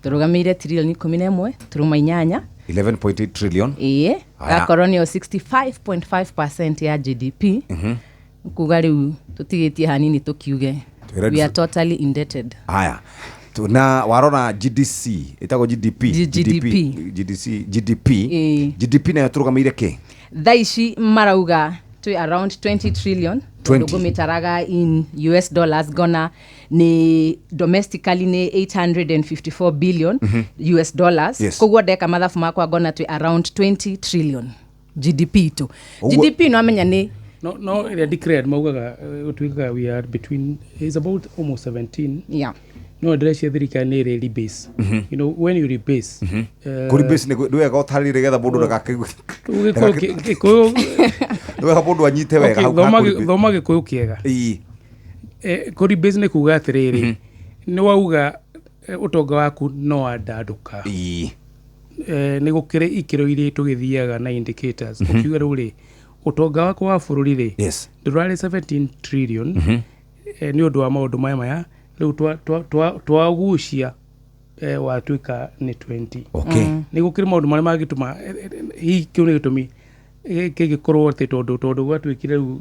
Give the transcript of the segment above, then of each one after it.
Tũrũgamĩire tiririoni 11.8. 11.8 trillion. Ĩĩ. Aya. Gakorwo nĩyo 65.5 ya GDP, kuga rĩu tũtigĩtie hanini tũkiuge we are totally indebted. Haya. Na warora GDC, ĩtagwo GDP? GDP. GDC, GDP. Ĩĩ. GDP nayo tũrũgamĩire kĩ? Thaa ici marauga twĩ around 20 trillion. 20. Tondũ ngũmĩtaraga in US dollars, ngona nĩ domestically nĩ 854 billion US dollars. Koguo ndeka mathabu makwa ngona twĩ around 20 trillion GDP itũ. GDP no amenya nĩ No, ĩrĩa declared maugaga ũtuĩkaga we are between is about almost 17. No ndĩreciria thirikari nĩ ĩrĩ rebase. You know when you rebase, Kũri base nĩ wega ũtarĩrie getha mũndũ ndagakĩigue. Gĩkũyũ. Nĩ wega mũndũ anyite wega Okay, hau thoma ha kũri thoma Gĩkũyũ kĩega. Kũ rebase nĩ kuga atĩrĩrĩ, nĩ wauga ũtonga waku no wandandũka. Nĩ gũkĩrĩ ikĩro iria tũgĩthiaga na indicators, ũkiuga rĩu rĩ ũtonga wakwa wa bũrũri rĩ ndũrarĩ 17 trillion, nĩ ũndũ wa maũndũ maya rĩu twagucia watuĩka nĩ 20. Nĩ gũkĩrĩ maũndũ marĩa mangĩtũma hihi kĩu nĩ gĩtũmi kĩngĩkorwo atĩ tondũ gwatuĩkire rĩu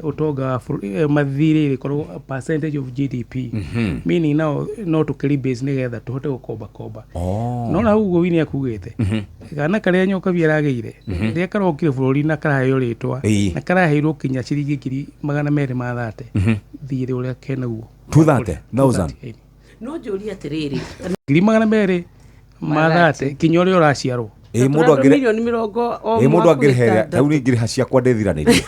ũtonga wa bũrũri mathirĩ ĩgĩkorwo percentage of GDP, meaning now no tũkĩ rebase nĩgetha tũhote gũkomba komba. No na ũguo wini akugĩte kana karĩa Nyokabi aragĩire rĩrĩa karokire bũrũri na karaheo rĩtwa na karaheirwo kinya ciringi 230,000 thirĩ ũrĩa kenaguo. 230,000. No njũrie atĩrĩrĩ, 230,000 kinya ũrĩa ũraciarwo. Ĩ mũndũ angĩre milioni mĩrongo o Ĩ mũndũ mwaka angĩrĩha ĩtandatũ. rĩu nĩ ingĩrĩha ciakwa ndĩthiranĩrie.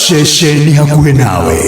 Ceceni hakuhĩ nawe.